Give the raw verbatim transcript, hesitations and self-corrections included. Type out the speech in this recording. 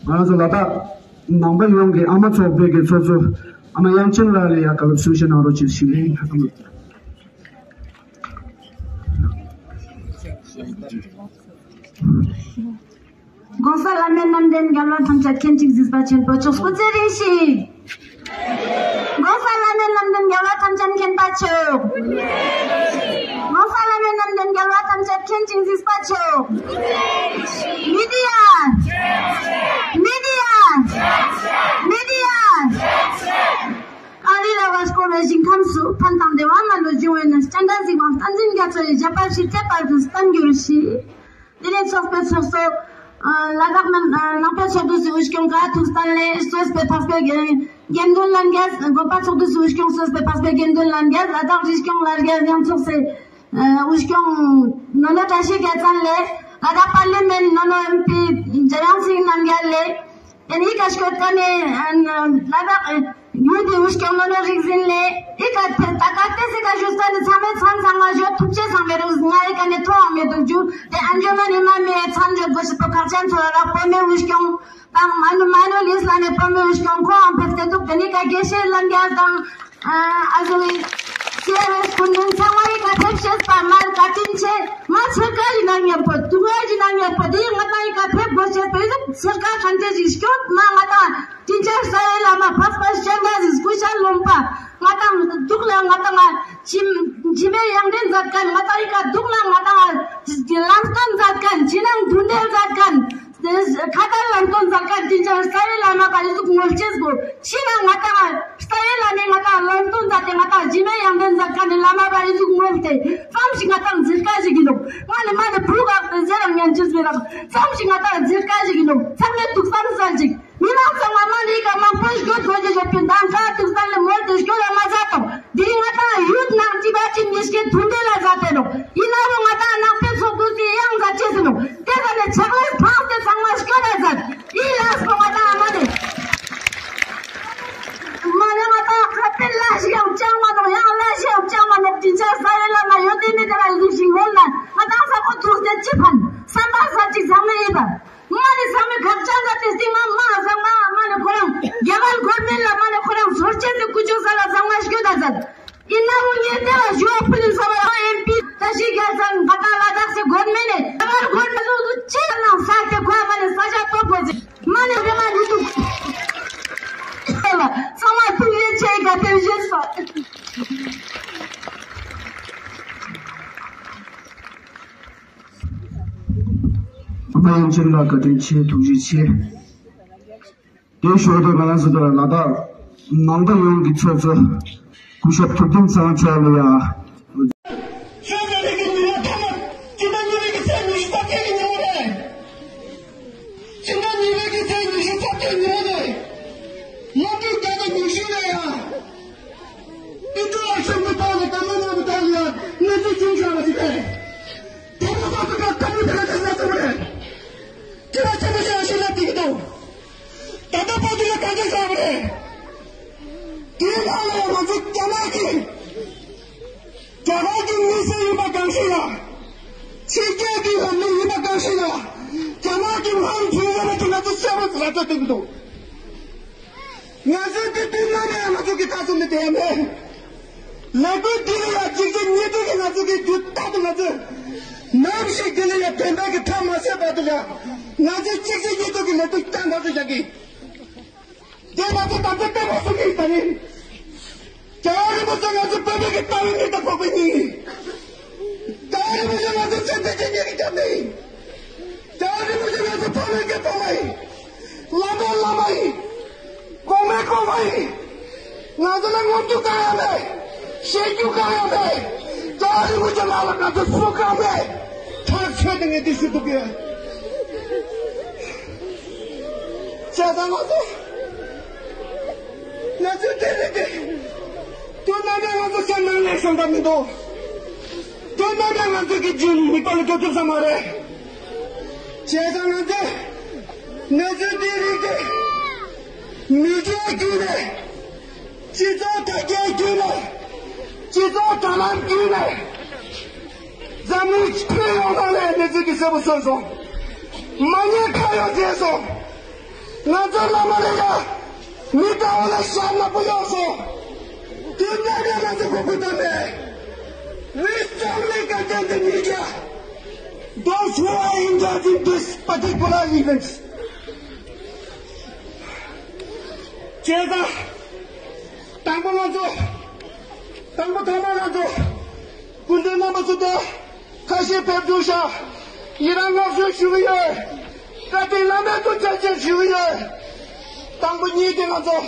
ང་རང་ཚོ་ལ་དྭགས་ནང་པ་ཡོངས་ཀྱི་ཨ་མ་ཚོགས་པའི་གི་ཚོགས་གཙོ་ཨ་མ་དབྱངས་ཅན་ལགས་ལ་ཡ་བཀའ་སློབ་གསུང་བཤད་གནང་རོགས་ཞེས་ཞུ་ཡིན། ༸གོང་ས་བླ་མེད་རྣམ་འདྲེན་རྒྱལ་བ་ཐམས་ཅད་མཁྱེན་ཅིང་གཟིགས་པ་ཆེན་པོ་མཆོག་སྐུ་ཚེ་རིང་ཞིག ༸གོང་ས་བླ་མེད་རྣམ་འདྲེན་རྒྱལ་བ་ཐམས་ཅད་མཁྱེན་པ་མཆོག ༸གོང་ས་བླ་མེད་རྣམ་འདྲེན་རྒྱལ་བ་ཐམས་ཅད་མཁྱེན་ཅིང་གཟིགས་པ་མཆོག་མི་དེ་ཡ། མི་དེ་ཡ། མི་དེ་ཡ། གངས་རི་ར་བ་སྐོར་བའི་ཞིང་ཁམས་སུ། ཕན་དང་བདེ་བ་མ་ལུས་འབྱུང་བའི་གནས། སྤྱན་རས་གཟིགས་དབང་བསྟན་འཛིན་རྒྱ་མཚོ་ཡི། བཞད་པ་ཕྱིར་ཏེ་བར་དུ་བརྟན་གྱུར་ཅིག་དེ་ནས་ཚོགས་པའི་ཚོགས་གཙོ། ཨ། ལ་དྭགས་ནང་ནང་པའི་ཚོགས་འདུ་ཟུར་སྐྱོང་ག་ཐུགས་སྟན་ལས་གཙོས་པའི་འཕགས་པའི་དགེ་འདུན་ལྷན་རྒྱས། དགོན་པ་ཚོགས་འདུ་ཟུར་སྐྱོང་གཙོས་པའི་འཕགས་པའི་དགེ་འདུན་ལྷན་རྒྱས། ལ་དྭགས་རི་སྐྱོང་ལྷན་རྒྱས་ཡང་ཚོགས་སའི་ཨ་དབུ་སྐྱོང་ནོ་ནོ་བཀྲ་ཤིས་རྒྱལ་མཚན་ལས། ལ་དྭགས་པར་ལི་མེན་ནོ་ནོ་ཨེམ་པི་འཇམ་དབྱངས་སེང་རྣམ་རྒྱལ་ལས། ཨེ་ནི་ཨི་ཀ་སྐྱོད་ཀ་ནས་ཨ་ལ་དྭགས་ཡུལ་དེའི་དབུ་སྐྱོང་ནོ་ནོ་རིག་འཛིན་ལས། ཨི་ཀ་ད་ག་ཏེ་སི་ཀ་ཞུ་ས་ནི་ཚང་མས་ཚང་ཚང་མ་ཞོ་ཐུབ་ཆེ་ཚང་མའི་རུ་ང་ཨི་ཀ་ནས་ཐོའང་མེད་འདུག་རྒྱུ་དེ་ཨན་ཇོ་མ་ནི་མ་མེད་ཚང་ཞོ་དགོས་ཤེས་པོ་ཁག་ཅན་ཚོ་ལ་བོད་མི་དབུ་སྐྱོང་དང་མ་ནུ་མ་ནུ་ལིས་ལ་ནས་བོད་མི་དབུ་སྐྱོང་ཁོའང་ཕེབས་ཏེ་འདུག་དེ་ནི་ཀ་དགེ་བཤེས་ལྷན་རྒྱས་དང་། ཨ་ཟུ་ཡི་སེ་རེ་སྐུ་མདུན་ཚང་མ་ཡི་ཀ་ཕེབས་ཤེས་པ་མར་བཀའ་དྲིན་ཆེ། མ་ཚེར་ཀ་ཡི་ན་ཉེ་པོ་དུ་བ་ཡི་ན་ཉེ་པོ་དེ་ང་ཏང་ཡི་ཀ་ཕེབས་དགོས་ཤེས་པའི་ཟུག་ཚེར་ཀ་གན་ཏེ་ཞིག་སྐྱོད་མ་ང་ཏང་དྲིན་ཆེན་ས་ཡི་བླ་མ་འཕགས་པ་སྤྱན་རས་གཟིགས་སྐུ་ཤ་ལོམ་པ་ང་ཏང་དུག་ལ་ང་ཏང་ཅིམ་ཅི་མེ་ཡང་དྲན་མཛད་མཁན་ང་ཏང་ཡི་ཀ་དུག་ལ་ང་ཏང་ལམ་སྟོན་མཛད་མཁན་ཕྱི་ནང་མདུན་ལྡན་མཛད་མཁན། ཁ་ཏ་ལམ་སྟོན་མཛད་མཁན་དྲིན་ཅན་རྩ་བའི་བླ་མ་པ་ཡི་ཟུག་ངོ་ལྕེ་སྒོ་ཕྱི་ན་ང་ཏང་རྩ་བའི་བླ་མས་ང་ཏང་ལམ་སྟོན་མཛད་དེ་ང་ཏང་རྗེས་མའི་ཡང་དྲན་མཛད་མཁན་ནི་བླ་མ་པ་ཡི་ཟུག་ངོ་སྟེ་ཙམ་ཞིག་ང་ཏང་འཛིར་ཀ་ཞིག་ཡིན་ནོ། ང་ནི་མ་ནི་བུ་གག་ཏེ་ཟེར་རང་ཉན་ཆུ་ཟེར་རང་ཙམ་ཞིག་ང་ཏང་འཛིར་ཀ་ཞིག་ཡིན་ནོ། ཚང་མས་ཐུགས་བསམ་བསམ་ཞིག་མི་མང་ཚང་མ་མ་ནི་ཀ་མང་པོ་ཞིག་དགོས་དགོས་ཀྱི་ཡོད་པའི་འདང་ཁ་ཐུགས་བསམ་ལས་མོལ་ཏེ་སྐྱོ་ལ་མ་ཟ་དང་། འདི་ང་ཏང་ཡུལ་ནང་ཅི་བ་ཅི་ཉེས་ཀྱི་མཐུན་སྒྲིལ་ལ་མཛད་དེ་ནོ། ཡིན་ན་རུང་ང་ཏང་ནང་པའི་ཚོགས་འདུ་དེ་ཡང་མཛད་ཅེས་ཟིན་ནོ། དེ་ལ་ནི་ཕྱག་ལས་འཕངས་ཏེ་ཚང་མ་སྐྱོ་ལ་མཛད། ཡིན་ལགས་སོ། ང་ཏང་ཨ་མ་ནི་མ་ནི་ང་ཏང་ཁ་དཔེ་ལ་ཞིག་ཡང་བཅང་མ་ནོ། ཡང་ལ་ཞིག་ཡང་བཅང་མ་ནོ། དྲིན་ཆེན་ས་ཡོད་ལ་མ་ཡོད་དེ་ནི་དེ་ལ་ལུས་ཤིང་ངོམ་ན་ང་ཏང་ས་ཁོ་ཐུག་སྟེ་ཅི་ཕན། བསམ་པ་ས་གཅིག་ཚང་མ་ཡིན་པ། མ་ནི་ཚང་མས་ཁག་ཅན་ལ་དེ་སྟེང་མ་མ་ཚང་མ་མ་ནི་ཁོ་རང་རྒྱ་གར་གོར་མེན་ལ་མ་ནི་ཁོ་རང་ཟོར་ཆེན་དུ་ཀུ་ཅོ་ས་ལ་ཚང་མ་སྐྱོད་ད་ཟེར། ཡིན་ན་འུ་ཉེ་དེ་ལ་ཞུ་བ་ཕུ་ལུ་ས་བ་ཨེམ་པི་ད་ཤི་རྒྱལ་ཚང་ག་ད་ལ་དྭགས་སི་གོར་མེན་ནི་རྒྱ་གར་གོར་མེན་ལུ་ལུ་ཆེ་ན་ས་དེ་ཁོ་མ་ནི་ས་ཆ་ཏོ་གོ་ཟེར། མ་ནི་རེ་མ་ནི་དུ་ཚང་མ་ཐུགས་རྗེ་ཆེ་ག་དེ་བཞེས་སོ། ཨ་མ་དབྱངས་ཅན་ལགས་བཀའ་དྲིན་ཆེ། ཐུགས་རྗེ་ཆེ། དེའི་ཞོར་དུ་ང་རང་ཚོ་དང་ལ་དྭགས་ནང་པ་ཡོངས་ཀྱི་ཚོགས་གཙོ་སྐུ་ཞབས་ཐུབ་བསྟན་ཚེ་དབང་མཆོག་ལ་ཡ། ཤོག་ལེ་རིགས་ཀྱི་མི་ལ་ཐ་མར་སྤྱི་ཟླ་གཉིས་པའི་གི་ཚེས་ཉི་ཤུ་རྩ་བརྒྱད་ཀྱི་ཉིན་མོ་རེད། སྤྱི་ཟླ་གཉིས་པའི་གི་ཚེས་ཉི་ཤུ་རྩ་བརྒྱད་ཉིན་མོ་རེད། སློབ་ཕྲུག་བརྒྱ་དང་ཉི་ཤུ་ལ་ཡ། ཨི་ཏུ་ལ་ཤོག་མི་ཐོག་ལ་དམ་མོ་མོ་མི་ཐོག་ལ་ཡ་གནས་ཚུལ་ཆུང་ཆུང་བ་ཞིག་རེད། དེ་མ་ཐག་ཏུ་ཁ་ཁ་མི་ཐག་ཁ་ཁ་ཟ་ཐུབ་རེད། ཁྱེད་རང་ཆེན་པོ་ཞིག་ཨ་ཤི་ལ་བསྡད་ཀྱི་འདུག་ད་ལྟ་བར་དུ་ལ་གང་འདྲ་བྱུང་བ་རེད། དེའི་ནང་ལ་ང་ཚོ་རྒྱ་ནག་གི་རྒྱ་གར་གྱི་མི་སེར་ཡིན་པ་གང་ཞིག་ལ་ཕྱི་རྒྱལ་གྱི་ལ་མི་ཡིན་པ་གང་ཞིག་ལ་རྒྱ་ནག་གི་ལྷམ་བྱུང་ཡོད་པ་དེ་ང་ཚོ་གསལ་པོ་ར་སྤྲོད་ཐུབ་ཀྱི་འདུག་ང་ཚོའི་དེ་དུས་ནམ་ཡང་ང་ཚོ་གི་ཁ་ཚུམ་དེ་ཡང་མེད། ལས་འགུལ་འདི་ལ་ཡང་གཅིག་རྗེས་གཉིས་མཐུད་ཀྱིས་ང་ཚོ་གི་རྒྱུད་རྟག་ཏུ་ང་ཚོས་ནམ་ཞིག་འདི་ལ་ཡང་བོད་པའི་གི་ཐབས་མ་ཟད་བར་དུ་ཡང་ང་ཚོས་གཅིག་རྗེས་གཉིས་མཐུད་ཀྱིས་ལས་འགུལ་བསྐྱངས་དགོས་ཞེས་བཤད་ཀྱི། དེ་ང་ཚོ་ད་ལྟ་བསྟན་པ་སྲུང་གི་ཡིན་པ་ཡིན། རྒྱལ་བ་རིན་པོ་ཆེ་ང་ཚོ་བོད་པའི་གི་རྩ་བའི་མིག་དང་ཁོག་པའི་སྙིང་ཡིན། རྒྱལ་བ་རིན་པོ་ཆེ་ང་ཚོ་སེམས་ཅན་གྱི་སྙིང་གི་རྒྱབ་ནས་ཡིན། རྒྱལ་བ་རིན་པོ་ཆེ་ང་ཚོ་ཕ་མའི་གི་ཕ་མ་ཡིན། བླ་མའི་བླ་མ་ཡིན། གོང་མའི་གོང་མ་ཡིན། ང་ཚོ་ལ་ངོམ་རྒྱུ་གང་ཡང་མེད། ཤེས་རྒྱུ་གང་ཡང་མེད། རྒྱལ་བ་རིན་པོ་ཆེ་ལག་ལ་ང་ཚོ་སུ་གང་མེད། ཐག་ཆོད་དེ་ངས་འདི་ཞུ་ཐུབ་ཀྱི་ཡོད། བྱས་ཙང་ང་ཚོ་གནས་ཚུལ་དེ་རིགས་དེ་དུས་ནམ་ཡང་ང་ཚོ་སེམས་ནང་ནས་ཤོང་ཐབས་མི་འདུག་དུས་ནམ་ཡང་ང་ཚོ་གི་རྒྱུད་མི་པ་ལ་འགྲོ་ཐུབ་ས་མ་རེད། བྱས་ཙང་ང་ཚོས་གནས་ཚུལ་དེ་རིགས་དེ་མི་སྒེར་བརྒྱུད་ནས། སྤྱི་ཚོགས་དྲ་རྒྱའི་བརྒྱུད་ནས། སྤྱི་ཚོགས་དྲ་ལམ་བརྒྱུད་ནས། འཛམ་གླིང་ཁྱོན་ཡོངས་ནང་ནས་གནས་ཚུལ་འདི་གསལ་པོ་སོང་སོང་། མ་ཉེས་ཁ་གཡོགས་བྱས་སོང་། ང་ཚོ་བླ་མ་ལ་ཡ་མི་འདྲ་བ་ལ་ཤ་ནག་པོ་ཡོད་སོང་། དེ་འདྲ་ཡ་ང་ཚོ་གོ་དགོས་དམ་པས། We strongly condemn the media, those who are involved in this particular events. བྱས་ཙང་། དང་པོ་ང་ཚོ། དང་པོ་ཐོག་མར་ང་ཚོ། སྐུ་མདུན་རྣམ་པ་ཚོ་དང་། ཁ་ཤས་ཕེབས་བྱུང་ཤག་ཡི་རང་བསྔགས་བརྗོད་ཞུ་གི་ཡོད། བཀའ་དྲིན་བླ་མེད་དུ་ཆེ་ཆེ་ཞུ་གི་ཡོད། དང་པོ་གཉིས་དེ་ང་ཚོ།